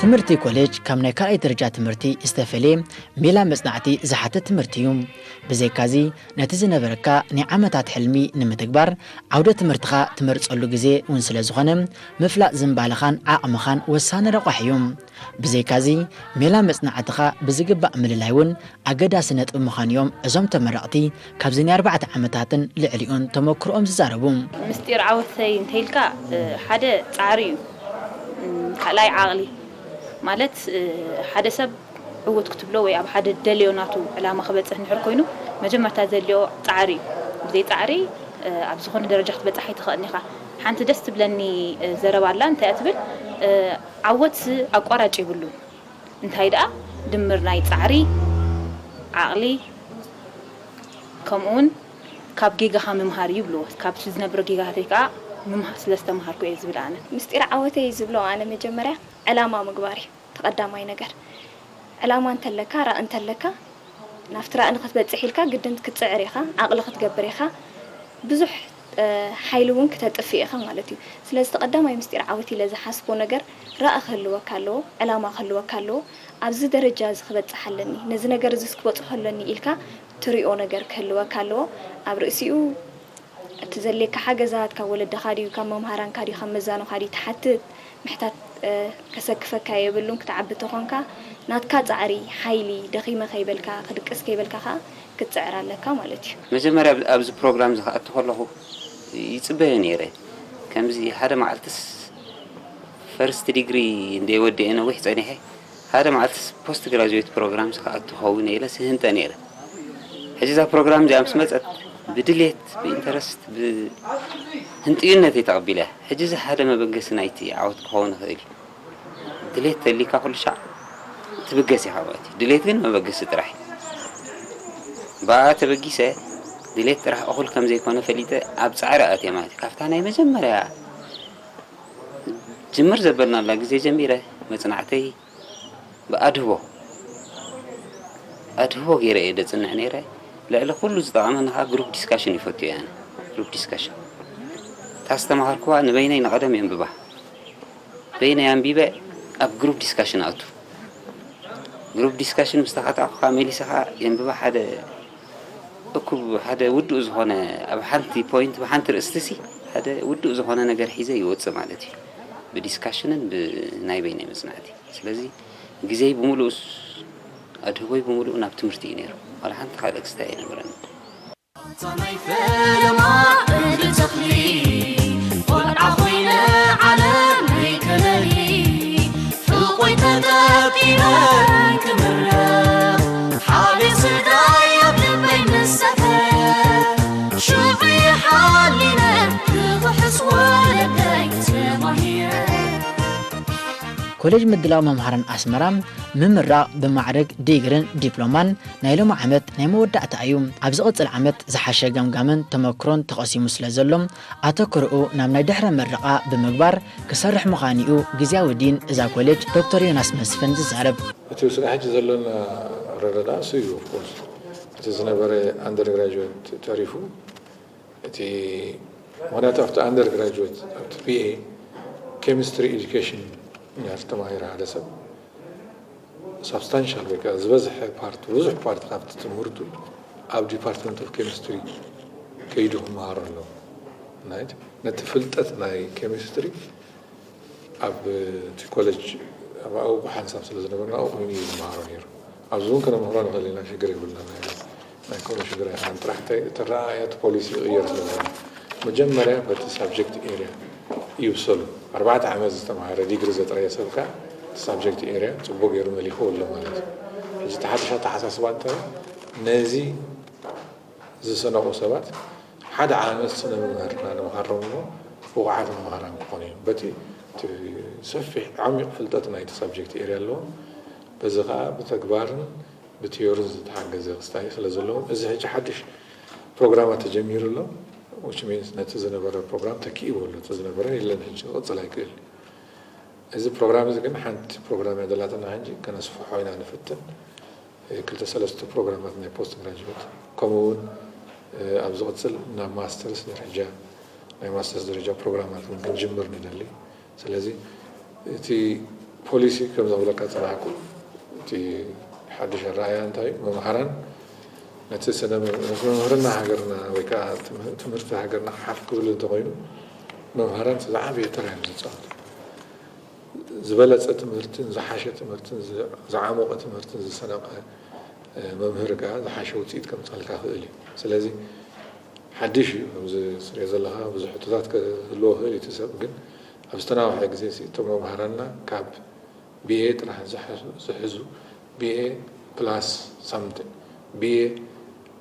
ትምህርቲ ኮሌጅ ካብ ናይ ካልኣይ ደረጃ ትምህርቲ ዝተፈለየ ሜላ መጽናዕቲ ዝሓትት ትምህርቲ እዩ። ብዘይካዚ ነቲ ዝነበረካ ናይ ዓመታት ሕልሚ ንምትግባር ዓውደ ትምህርትኻ ትመርጸሉ ግዜ እውን ስለ ዝኾነ ምፍላጥ ዝንባለኻን ዓቕምኻን ወሳኒ ረቋሒ እዩ። ብዘይካዚ ሜላ መጽናዕትኻ ብዝግባእ ምልላይ እውን ኣገዳሲ ነጥቢ ምዃኑ እዮም እዞም ተመረቕቲ ካብዚ ናይ ኣርባዕተ ዓመታትን ልዕሊኡን ተመክሮኦም ዝዛረቡ። ምስጢር ዓወተይ እንተይልካ ሓደ ጻዕሪ እዩ። ካልኣይ ዓቕሊ ማለት ሓደ ሰብ ዕውት ክትብሎ ወይ ኣብ ሓደ ደልዮ ናቱ ዕላማ ክበፅሕ እንድሕር ኮይኑ መጀመርታ ዘድልዮ ፃዕሪ እዩ። ብዘይ ፃዕሪ ኣብ ዝኾነ ደረጃ ክትበፅሕ ኣይትኽእልን ኢኻ። ሓንቲ ደስ ትብለኒ ዘረባ ኣላ እንታይ እያ ትብል ዓወት ኣቋራጭ የብሉን እንታይ ደኣ ድምር ናይ ፃዕሪ ዓቕሊ ከምኡውን ካብ ጌጋኻ ምምሃር እዩ ይብልዎ። ካብቲ ዝነብሮ ጌጋታተይ ከዓ ምምሃር ስለ ዝተምሃርኩ እየ ዝብል ኣነ። ምስጢር ዓወተይ ዝብሎ ኣነ መጀመርያ ዕላማ ምግባር እዩ። እቲ ቀዳማይ ነገር ዕላማ እንተለካ ራኢ እንተለካ ናብቲ ራኢ ንክትበፅሕ ኢልካ ግድን ክትፅዕር ኢኻ፣ ዓቕሊ ክትገብር ኢኻ፣ ብዙሕ ሓይሊ እውን ክተጥፍእ ኢኻ ማለት እዩ። ስለዚ እቲ ቀዳማይ ምስጢር ዓወት ኢለ ዝሓስቦ ነገር ራኢ ክህልወካ ኣለዎ፣ ዕላማ ክህልወካ ኣለዎ። ኣብዚ ደረጃ እዚ ክበፅሕ ኣለኒ፣ ነዚ ነገር እዚስ ክበፅሖ ኣለኒ ኢልካ ትሪኦ ነገር ክህልወካ ኣለዎ። ኣብ ርእሲኡ እቲ ዘድልየካ ሓገዛት ካብ ወለድኻ ድዩ ካብ መምሃራንካ ድዩ ካብ መዛኑኻ ድዩ ትሓትት ምሕታት ከሰክፈካ የብሉን ክትዓቢ ተኾንካ ናትካ ፃዕሪ ሓይሊ ደኺመ ከይበልካ ክድቅስ ከይበልካ ከዓ ክትፅዕር ኣለካ ማለት እዩ። መጀመርያ ኣብዚ ፕሮግራም እዚ ክኣቱ ከለኹ ይፅበዮ ነይረ። ከምዚ ሓደ መዓልትስ ፈርስት ዲግሪ እንደ ወዲኤ ነዊሕ ፀኒሐ ሓደ መዓልትስ ፖስት ግራጁዌት ፕሮግራም ክኣቱ ኸውን ኢለ ስህንጠ ነይረ። ሕጂ እዛ ፕሮግራም እዚኣ ምስ መፀት ብድሌት ብኢንተረስት ብህንጥዩነት እየ ተቐቢለያ። ሕጂ እዚ ሓደ መበገሲ ናይቲ ዓወት ክኸውን ይኽእል እዩ። ድሌት ተልዩካ ኩሉ ሻዕ ትብገስ ኢኻ ማለት እዩ። ድሌት ግን መበገሲ ጥራሕ እዩ። ብኣ ተበጊሰ ድሌት ጥራሕ እኹል ከም ዘይኮነ ፈሊጠ ኣብ ፃዕሪ ኣትየ ማለት እዩ። ካብታ ናይ መጀመርያ ጅምር ዘበልናላ ግዜ ጀሚረ መፅናዕተይ ብኣድህቦ ኣድህቦ ገይረ እየ ደፅንዕ ነይረ። ልዕሊ ኩሉ ዝጠቐመኒ ከዓ ግሩፕ ዲስካሽን ይፈቱ እየ ኣነ። ግሩፕ ዲስካሽን እታ ዝተምሃርኩዋ ንበይነይ ንቐደም የንብባ። በይነይ ኣንቢበ ኣብ ግሩፕ ዲስካሽን ኣቱ። ግሩፕ ዲስካሽን ምስ ተኻታዕኩ ከዓ መሊሰ ከዓ የንብባ ሓደ እኩብ ሓደ ውዱእ ዝኾነ ኣብ ሓንቲ ፖይንት ብሓንቲ ርእስቲ ሲ ሓደ ውዱእ ዝኾነ ነገር ሒዘ ይወፅእ ማለት እዩ። ብዲስካሽንን ብናይ በይነይ መፅናዕቲ። ስለዚ ግዜይ ብምሉኡስ ኣድህቦይ ብምሉኡ ናብ ትምህርቲ እዩ ነይሩ። ዋላ ሓንቲ ካልእ ክስታይ ኣይነበረን። ኣታ ናይ ፈለማ እግሪ ተኽሊ ቆልዓ ኮይነ ዓለመይ ከለሊ ፍቑይ ተጠቂመ ክምረቕ ሓቤን ስጋይ ኣብ ልበይ ምስ ሰፈረ ሽዑ ሓሊነ ክኽሕስ ወለደይ ተማሂረ። ኮሌጅ ምድላው መምሃራን ኣስመራ ምምራቕ ብማዕርግ ዲግርን ዲፕሎማን ናይ ሎሚ ዓመት ናይ መወዳእታ እዩ። ኣብ ዝቕጽል ዓመት ዝሓሸ ገምጋምን ተመክሮን ተቐሲሙ ስለ ዘሎ ኣተክሮኡ ናብ ናይ ድሕረ ምረቓ ብምግባር ክሰርሕ ምዃኑ'ዩ ግዝያዊ ዲን እዛ ኮሌጅ ዶክተር ዮናስ መስፍን ዝዛረብ። እቲ ስጋዕ ሕጂ ዘሎና ኣረዳድኣ እሱ እዩ። ኦፍኮርስ እቲ ዝነበረ ኣንደር ግራጁዌት ተሪፉ እቲ ምኽንያቱ ኣብቲ ኣንደር ግራጁዌት ኣብቲ ቢኤ ኬሚስትሪ ኤዱኬሽን እንድሕር ተማሂሩ ሓደ ሰብ ሳብስታንሻል ወይ ከዓ ዝበዝሐ ፓርት ብዙሕ ፓርት ካብቲ ትምህርቱ ኣብ ዲፓርትመንት ኦፍ ኬሚስትሪ ከይዱ ክመሃሮ ኣለዎ። ናይት ነቲ ፍልጠት ናይ ኬሚስትሪ ኣብ እቲ ኮለጅ ኣብ ኣብኡ ሓንሳብ ስለ ዝነበርና ኣብኡ ኮይኑ እዩ ዝመሃሮ ነይሩ። ኣብዚ እውን ከነምህሮ ንኽእል ኢና፣ ሽግር የብልና። ናይ ናይ ከምኡ ሽግር ኣይኮነን። ጥራሕ እንታይ እቲ ኣረኣእያ እቲ ፖሊሲ ይቕየር ስለ ዝኾነ መጀመርያ በቲ ሳብጀክት ኤርያ ይብሰሉ። ኣርባዕተ ዓመት ዝተምሃረ ዲግሪ ዘጥረየ ሰብ ከኣ እቲ ሳብጀክት ኤርያ ጽቡቕ ገይሩ መሊኽዎ ኣሎ ማለት እዩ። ሕጂ እቲ ሓድሽ ኣተሓሳስባ እንታይ እዩ? ነዚ ዝሰነቑ ሰባት ሓደ ዓመት ስነ መምህርና ንምሃሮም እሞ ብቑዓት መምሃራን ክኾኑ እዮም። በቲ እቲ ሰፊሕ ዓሚቕ ፍልጠት ናይቲ ሳብጀክት ኤርያ ኣለዎም። በዚ ኸኣ ብተግባርን ብቲዮርን ዝተሓገዘ ክስታይ ስለ ዘለዎም እዚ ሕጂ ሓድሽ ፕሮግራማት ተጀሚሩ ኣሎ። Which means ነቲ ዝነበረ ፕሮግራም ተኪእዎ ኣሎ። እቲ ዝነበረ የለን ሕጂ ክቕጽል ኣይክእል። እዚ ፕሮግራም እዚ ግን ሓንቲ ፕሮግራም እያ ዘላትና ሕጂ ከነስፍሖ ኢና ንፍትን። ክልተ ሰለስተ ፕሮግራማት ናይ ፖስት ግራጁዌት ከምኡ እውን ኣብ ዝቕፅል ናብ ማስተርስ ደረጃ ናይ ማስተርስ ደረጃ ፕሮግራማት እውን ክንጅምር ንደሊ። ስለዚ እቲ ፖሊሲ ከም ዘብለካ ዝፀናሕኩ እቲ ሓድሽ ኣረኣእያ እንታይ እዩ? መምሃራን ነቲ ስነ መምህርና ሃገርና ወይ ከዓ ትምህርቲ ሃገርና ሓፍ ክብል እንተኮይኑ መምሃራን ዝዓበየ ተራ እዮም ዝፃወቱ። ዝበለፀ ትምህርትን ዝሓሸ ትምህርትን ዝዓሞቐ ትምህርትን ዝሰነቐ መምህር ከዓ ዝሓሸ ውፅኢት ከምፀልካ ክእል እዩ። ስለዚ ሓድሽ እዩ ከምዚ ስሪኦ ዘለካ ብዙሕ ሕቶታት ክህልዎ ክእል እቲ ሰብ ግን ኣብ ዝተናውሐ ግዜ እቶም መምሃራንና ካብ ቢኤ ጥራሕ ዝሕዙ ቢኤ ፕላስ ሳምንትን ቢኤ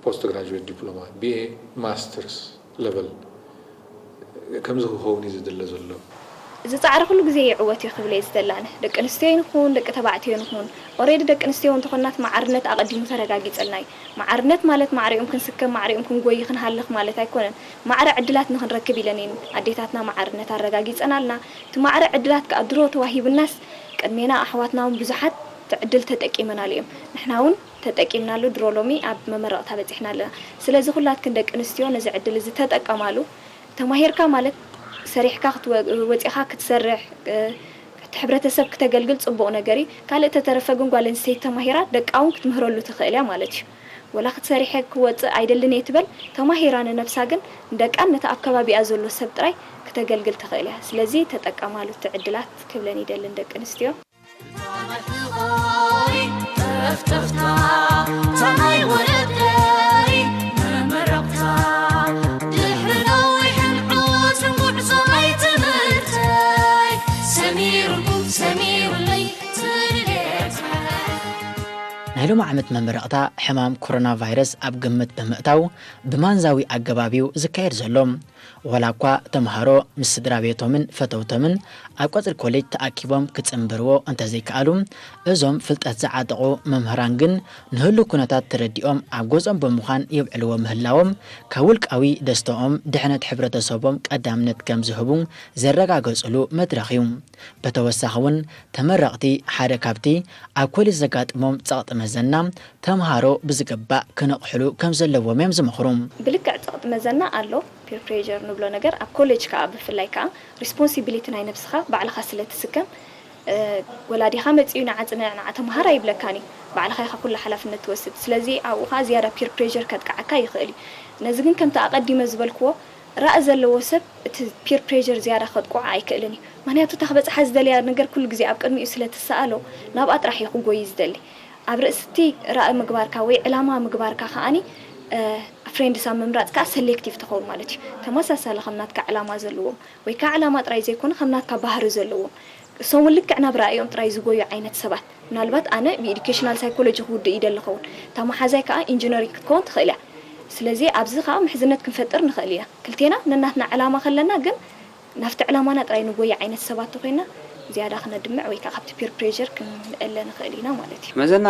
ፖስት ግራጁዌት ዲፕሎማ ቢኤ ማስተርስ ለቨል ከምዚ ክኸውን እዩ ዝድለ ዘሎ። እዚ ጻዕሪ ኩሉ ግዜ ይዕወት እዩ ክብል እየ ዝደሊ ኣነ። ደቂ ኣንስትዮ ይኹን ደቂ ተባዕትዮ ይኹን፣ ኦሬዲ ደቂ ኣንስትዮ እንተኾንና እቲ ማዕርነት ኣቐዲሙ ተረጋጊጽልና እዩ። ማዕርነት ማለት ማዕሪኦም ክንስከም፣ ማዕሪኦም ክንጎይ፣ ክንሃልኽ ማለት ኣይኮነን። ማዕረ ዕድላት ንኽንረክብ ኢለን እየን ኣዴታትና ማዕርነት ኣረጋጊጸናልና። እቲ ማዕረ ዕድላት ከኣ ድሮ ተዋሂብናስ ቅድሜና ኣሕዋትና እውን ብዙሓት እቲ ዕድል ተጠቂመናሉ እዮም። ንሕና እውን ተጠቂምናሉ ድሮ ሎሚ ኣብ መመረቕታ በጺሕና ኣለና። ስለዚ ኩላትክን ደቂ ኣንስትዮ ነዚ ዕድል እዚ ተጠቀማሉ። ተማሂርካ ማለት ሰሪሕካ ክትወ-፣ ወጺኻ ክትሰርሕ፣ እ፣ እቲ ሕብረተሰብ ክተገልግል ጽቡቕ ነገር እዩ። ካልእ ተተረፈ ግን ጓል ኣንስተይቲ ተማሂራ ደቃ እውን ክትምህረሉ ትኽእል እያ ማለት እዩ። ወላ ክትሰሪሐ ክወጽእ ኣይደልን እየ ትበል፣ ተማሂራ ንነብሳ ግን ንደቃን ነቲ ኣብ ከባቢኣ ዘሎ ሰብ ጥራይ ክተገልግል ትኽእል እያ። ስለዚ ተጠቀማሉ እቲ ዕድላት ክብለን ይደልን ደቂ ኣንስትዮ። ጠፍጠፍታ፣ ታናይ ወለደይ መመረቕታ፣ ድሕሪ ነዊሕን ዕዉትን ጉዕዞ ናይ ትምህርተይ፣ ሰሚሩልኩም፣ ሰሚሩለይ ትልሌተይ። ናይ ሎሚ ዓመት መመረቕታ ሕማም ኮሮና ቫይረስ ኣብ ግምት ብምእታው ብማንዛዊ ኣገባብ እዩ ዝካየድ ዘሎ። ዋላ እኳ ተምሃሮ ምስ ስድራ ቤቶምን ፈተውቶምን ኣብ ቀጽሪ ኮሌጅ ተኣኪቦም ክጽንብርዎ እንተዘይከኣሉ፣ እዞም ፍልጠት ዝዓጠቑ መምህራን ግን ንህሉው ኩነታት ተረዲኦም ኣብ ገዝኦም ብምዃን የብዕልዎ ምህላዎም፣ ካብ ውልቃዊ ደስተኦም ድሕነት ሕብረተሰቦም ቀዳምነት ከም ዝህቡ ዘረጋገጹሉ መድረኽ እዩ። ብተወሳኺ እውን ተመረቕቲ ሓደ ካብቲ ኣብ ኮሌጅ ዘጋጥሞም ጸቕጢ መዘና ተምሃሮ ብዝግባእ ክነቕሕሉ ከም ዘለዎም እዮም ዝመኽሩ። ብልክዕ ጸቕጢ መዘና ኣሎ፣ ፒር ፕሬር ንብሎ ነገር ኣብ ኮሌጅ ከኣ ብፍላይ ከኣ ሪስፖንሲቢሊቲ ናይ ነብስኻ ባዕልኻ ስለ ትስከም፣ እ፣ ወላዲኻ መጺኡ ንዓ ጽንዕ ንዓ ተምሃር ኣይብለካን እዩ። ባዕልኻ ኢኻ ኩሉ ሓላፍነት ትወስድ። ስለዚ ኣብኡ ከኣ ዝያዳ ፒር ፕሬር ከጥቅዓካ ይኽእል እዩ። ነዚ ግን ከምቲ ኣቐዲመ ዝበልክዎ ራኢ ዘለዎ ሰብ እቲ ፒር ፕሬር ዝያዳ ከጥቅዖ ኣይክእልን እዩ። ምኽንያቱ እታ ክበጽሓ ዝደልያ ነገር ኩሉ ግዜ ኣብ ቅድሚኡ ስለ ትሰኣሎ ናብኣ ጥራሕ እዩ ክጎይ ዝደሊ። ኣብ ርእሲ እቲ ራኢ ምግባርካ ወይ ዕላማ ምግባርካ ከኣኒ፣ እ፣ ፍሬንድስ ኣብ ምምራጽ ከኣ ሰሌክቲቭ ትኸውን ማለት እዩ። ተመሳሳሊ ከም ናትካ ዕላማ ዘለዎም ወይ ከኣ ዕላማ ጥራይ ዘይኮነ ከም ናትካ ባህሪ ዘለዎም፣ እሶም እውን ልክዕ ናብ ራእዮም ጥራይ ዝጎዩ ዓይነት ሰባት። ምናልባት ኣነ ብኢዱኬሽናል ሳይኮሎጂ ክውድእ ይደሊ ኸውን፣ እታ መሓዛይ ከኣ ኢንጂነሪንግ ክትከውን ትኽእል እያ። ስለዚ ኣብዚ ከኣ ምሕዝነት ክንፈጥር ንኽእል ኢና። ክልቴና ነናትና ዕላማ ከለና ግን ናብቲ ዕላማና ጥራይ ንጎይ ዓይነት ሰባት ተኾይና ዝያዳ ክነድምዕ ወይ ከኣ ካብቲ ፒር ፕሬር ክንእለ ንኽእል ኢና ማለት እዩ። መዘና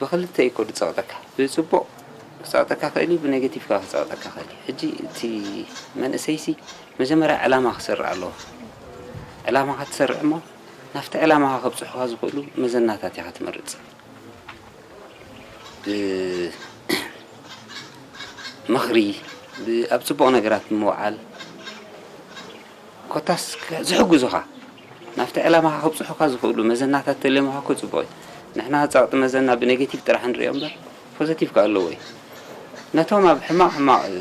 ብኽልተ እዩ እኮ ዝጸቕጠካ። ብጽቡቕ ክጸቕጠካ ክእል እዩ፣ ብኔጌቲቭ ከኣ ክጸቕጠካ ክእል እዩ። ሕጂ እቲ መንእሰይሲ መጀመርያ ዕላማ ክሰርዕ ኣለዎ። ዕላማኻ ትሰርዕ እሞ ናብቲ ዕላማኻ ከብጽሑኻ ዝኽእሉ መዘናታት ኢኻ ትመርጽ። ብ-፣ ምኽሪ፣ ብ-፣ ኣብ ጽቡቕ ነገራት ምውዓል፣ ኮታስ ከ-፣ ዝሕግዙኻ፣ ናብቲ ዕላማኻ ከብጽሑኻ ዝኽእሉ መዘናታት ተልዮምኻ እኮ ጽቡቕ እዩ። ንሕና ጸቕጢ መዘና ብኔጌቲቭ ጥራሕ ንርእዮ እምበር፣ ፖዘቲቭ ከኣ ኣለዎ እዩ። ነቶም ኣብ ሕማቕ ሕማቕ፣ እ፣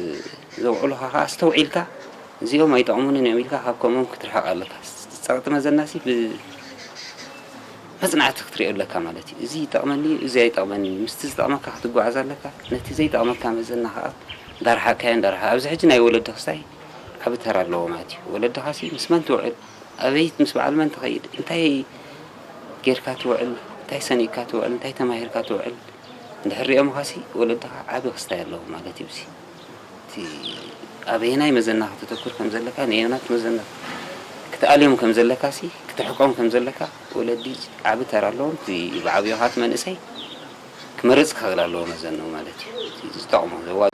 ዘውዕሉኻ ከኣ ኣስተውዒልካ፣ እዚኦም ኣይጠቕሙንን እዮም ኢልካ ካብ ከምኦም ክትርሕቕ ኣለካ። ጸቕጢ መዘናሲ ብ-፣ መጽናዕቲ ክትሪኦ ኣለካ ማለት እዩ። እዚ ይጠቕመኒ፣ እዚ ኣይጠቕመኒ፣ ምስቲ ዝጠቕመካ ክትጓዓዝ ኣለካ። ነቲ ዘይጠቕመካ መዘና ከኣ እንዳርሓቕካዮ፣ እንዳርሓ-፣ ኣብዚ ሕጂ ናይ ወለዲ ክስታይ ዓቢ ተራ ኣለዎ ማለት እዩ። ወለድኻሲ ምስ መን ትውዕል፣ ኣበይ ምስ በዓል መን ትኸይድ፣ እንታይ ጌርካ ትውዕል፣ እንታይ ሰኒቕካ ትውዕል፣ እንታይ ተማሂርካ ትውዕል፣ እንድሕር ሪኦምኻሲ ወለድኻ ዓቢ ክስታይ ኣለዎ ማለት እዩ። እዚ እቲ ኣበየናይ መዘና ከተተኩር ከም ዘለካ፣ ነየናት መዘና ክትኣልዮም ከም ዘለካሲ፣ ክትርሕቆም ከም ዘለካ ወለዲ ዓቢ ተራ ኣለዎም። እቲ ብዓብዮኻት መንእሰይ ክመርጽ ክኽእል ኣለዎ መዘንኡ ማለት እዩ። እቲ ዝጠቕሞ ዘዋ-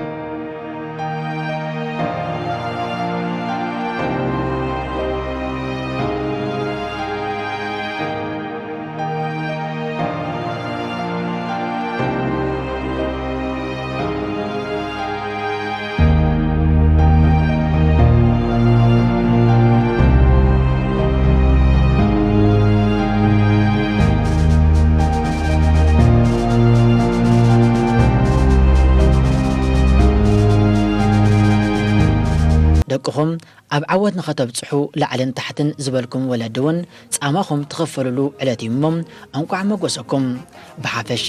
ደቅኹም ኣብ ዓወት ንኸተብጽሑ ላዕልን ታሕትን ዝበልኩም ወለዲ እውን ጻማኹም ትኽፈልሉ ዕለት እዩ እሞ እንቋዕ መጎሰኩም። ብሓፈሻ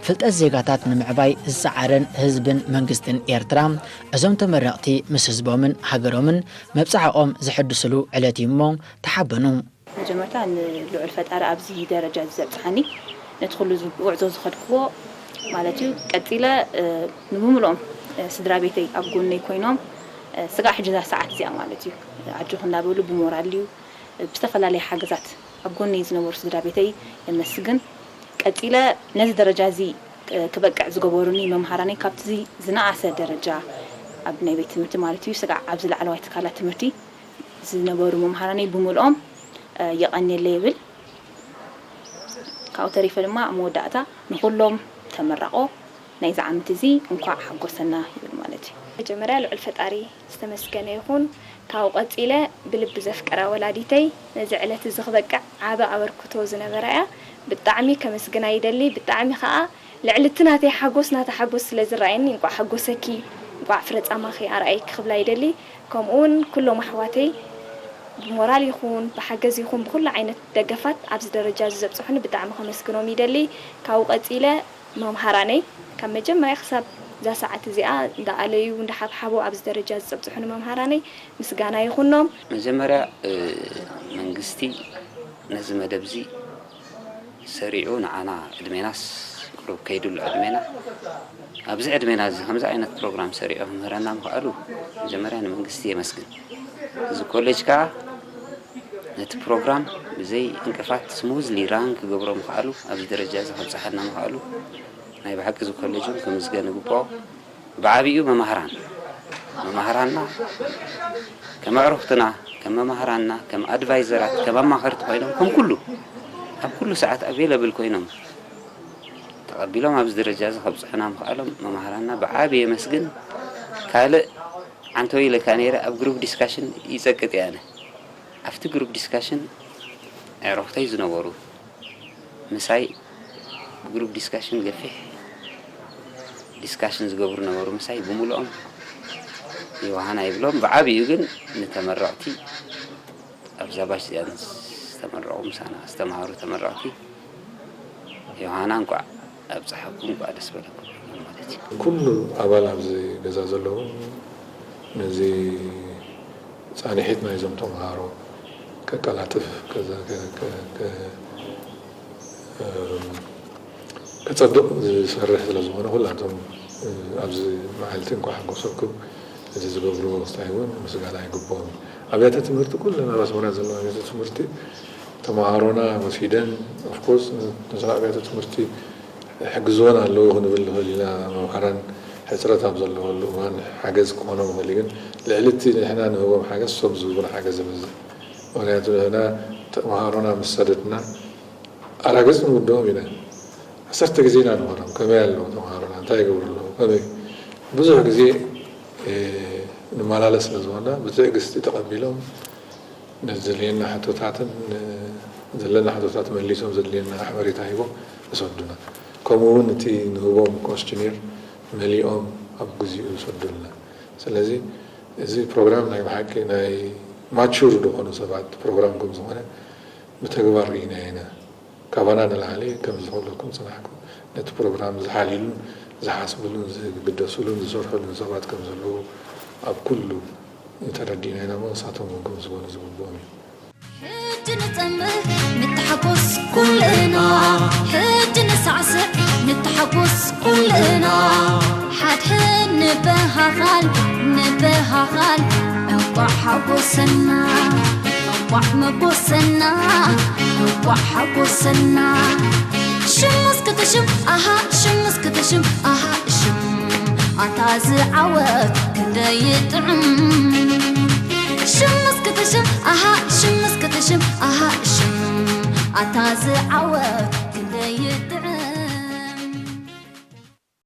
ፍልጠት ዜጋታት ንምዕባይ ዝጸዓረን ህዝብን መንግስትን ኤርትራ እዞም ተመረቕቲ ምስ ህዝቦምን ሃገሮምን መብጽዓኦም ዘሐድስሉ ዕለት እዩ እሞ ተሓበኑ። መጀመርታ ንልዑል ፈጣሪ ኣብዚ ደረጃ እዚ ዘብጽሓኒ ነቲ ኩሉ ዝ-፣ ጉዕዞ ዝኸድክዎ ማለት እዩ። ቀጺለ፣ እ፣ ንምሉኦም፣ እ፣ ስድራ ቤተይ ኣብ ጎነይ ኮይኖም፣ እ፣ ስጋዕ ሕጂ እዛ ሰዓት እዚኣ ማለት እዩ ኣጆኹ እናበሉ ብሞራል እዩ ብዝተፈላለየ ሓገዛት ኣብ ጎነይ ዝነበሩ ስድራ ቤተይ የመስግን። ቀጺለ ነዚ ደረጃ እዚ ክበቅዕ ዝገበሩኒ መምሃራነይ፣ ካብቲ ዝነኣሰ ደረጃ ኣብ ናይ ቤት ትምህርቲ ማለት እዩ፣ ስጋዕ ኣብዚ ላዕለዋይ ትካላት ትምህርቲ ዝነበሩ መምሃራነይ ብምልኦም የቐንየለይ ይብል። ካብኡ ተሪፈ ድማ ኣብ መወዳእታ ንኹሎም ተመራቖ ናይዚ ዓመት እዚ እንኳዕ ሓጎሰና ይብል ማለት እዩ። መጀመርያ ልዑል ፈጣሪ ዝተመስገነ ይኹን። ካብኡ ቀጺለ ብልቢ ዘፍቅራ ወላዲተይ ነዚ ዕለት እዚ ክበቅዕ ዓቢ ኣበርክቶ ዝነበራ እያ። ብጣዕሚ ከመስግና ይደሊ። ብጣዕሚ ከኣ ልዕሊ እቲ ናተይ ሓጎስ ናታ ሓጎስ ስለ ዝረኣየኒ እንቋዕ ሓጎሰኪ፣ እንቋዕ ፍረ ጻማኺ ኣርኣየኪ ክብላ ይደሊ። ከምኡ እውን ኩሎም ኣሕዋተይ ብሞራል ይኹን ብሓገዝ ይኹን ብኹሉ ዓይነት ደገፋት ኣብዚ ደረጃ እዚ ዘብጽሑኒ ብጣዕሚ ከመስግኖም ይደሊ። ካብኡ ቀጺለ መምሃራነይ ካብ መጀመርያ ክሳብ እዛ ሰዓት እዚኣ እንዳኣለዩ እንዳሓብሓቡ ኣብዚ ደረጃ ዝጸብጽሑኒ መምሃራነይ ምስጋና ይኹኖም። መጀመርያ መንግስቲ ነዚ መደብ እዚ ሰሪዑ ንዓና ዕድሜናስ ቁሩብ ከይድሉ ዕድሜና ኣብዚ ዕድሜና እዚ ከምዚ ዓይነት ፕሮግራም ሰሪዑ ክምህረና ምኽኣሉ መጀመርያ ንመንግስቲ የመስግን። እዚ ኮሌጅ ከኣ ነቲ ፕሮግራም ብዘይ ዕንቅፋት ስሙዝሊ ራን ክገብሮ ምኽኣሉ ኣብዚ ደረጃ እዚ ከብጽሓና ምኽኣሉ ናይ ብሓቂ እዚ ኮሌጅ እውን ክምስገን ይግብኦ። ብዓቢኡ መማህራን መማህራንና ከም ኣዕሩኽትና ከም መማህራንና ከም ኣድቫይዘራት ከም ኣማኸርቲ ኮይኖም ከም ኩሉ ኣብ ኩሉ ሰዓት ኣቬለብል ኮይኖም ተቐቢሎም ኣብዚ ደረጃ እዚ ከብፅሑና ምኽኣሎም መማህራንና ብዓቢ የመስግን። ካልእ ዓንተወይ ኢለካ ነይረ ኣብ ግሩፕ ዲስካሽን ይፀቅጥ እየ ኣነ ኣብቲ ግሩፕ ዲስካሽን ኣዕሩኽተይ ዝነበሩ ምሳይ ብግሩፕ ዲስካሽን ገፊሕ ዲስካሽን ዝገብሩ ነበሩ ምሳይ ብምልኦም ዮሃና ይብሎም ብዓቢኡ ግን ንተመረቕቲ ኣብዛ ባሽ እዚኣን ዝተመረቑ ምሳና ዝተምሃሩ ተመረቕቲ ዮሃና እንኳዕ ኣብፀሓኩም እንኳዕ ደስ በለኩም ማለት እዩ። ኩሉ ኣባል ኣብዚ ገዛ ዘለዉ ነዚ ፃንሒት ናይዞም ተምሃሮ ከቀላጥፍ ከፀብቕ ዝሰርሕ ስለዝኾነ ኩላቶም ኣብዚ መዓልቲ እንኳ ሓጎሰኩም። እዚ ዝገብርዎ ስታይ እውን ምስጋና ይግብኦም። ኣብያተ ትምህርቲ ኩለን ኣብ ኣስመራ ዘለዋ ኣብያተ ትምህርቲ ተምሃሮና ወሲደን ኦፍኮርስ ነዞም ኣብያተ ትምህርቲ ሕግዝወን ኣለዉ ክንብል ንኽእል ኢና። መምሃራን ሕፅረት ኣብ ዘለወሉ እዋን ሓገዝ ክኾኖም ይኽእል እዩ። ግን ልዕሊ እቲ ንሕና ንህቦም ሓገዝ እሶም ዝህቡና ሓገዝ ይበዝሕ። ምኽንያቱ ንሕና ተምሃሮና ምስ ሰደድና ኣራግፅ ንውድኦም ኢና። ዓሰርተ ግዜ ኢና ንኾኖም ከመይ ኣለዉ ተምሃሮና እንታይ ይገብሩ ኣለዉ ከመይ ብዙሕ ግዜ ንመላለስ ስለ ዝኾንና ብትዕግስቲ ተቐቢሎም ዘድልየና ሕቶታትን ዘለና ሕቶታት መሊሶም ዘድልየና ሓበሬታ ሂቦም ይሰዱና። ከምኡ እውን እቲ ንህቦም ኮስችኔር መሊኦም ኣብ ግዚኡ ይሰዱልና። ስለዚ እዚ ፕሮግራም ናይ ብሓቂ ናይ ማቹር ዝኾኑ ሰባት ፕሮግራም ከም ዝኾነ ብተግባር ርኢናዮ ኢና። ካባና ንላዕሊ ከም ዝፈለኩም ጽናሕኩም ነቲ ፕሮግራም ዝሓልዩሉን ዝሓስብሉን ዝግደስሉን ዝሰርሕሉን ሰባት ከም ዘለዉ ኣብ ኩሉ ተረዲእና ኢና እሞ ንሳቶም እውን ክምስገኑ ዝግብኦም እዩ። ሕጂ ንጸምህ ንተሓጎስ ኩልና ሕጂ ንሳዕስዕ ንተሓጎስ ኩልና ሓድሕድ ንበሃኻል ንበሃኻል እንቋዕ ሓጎሰና እንቋዕ መጎሰና እንቋዕ ሓጎሰና ሽም እስክትሽም ኣሃ ሽም እስክትሽም ኣሃ ሽም ኣታ ዝዓወት ክንደይ ይጥዕም ሽም እስክትሽም ኣሃ ሽም እስክትሽም ኣሃ ሽም ኣታ ዝዓወት ክንደይ ይጥዕም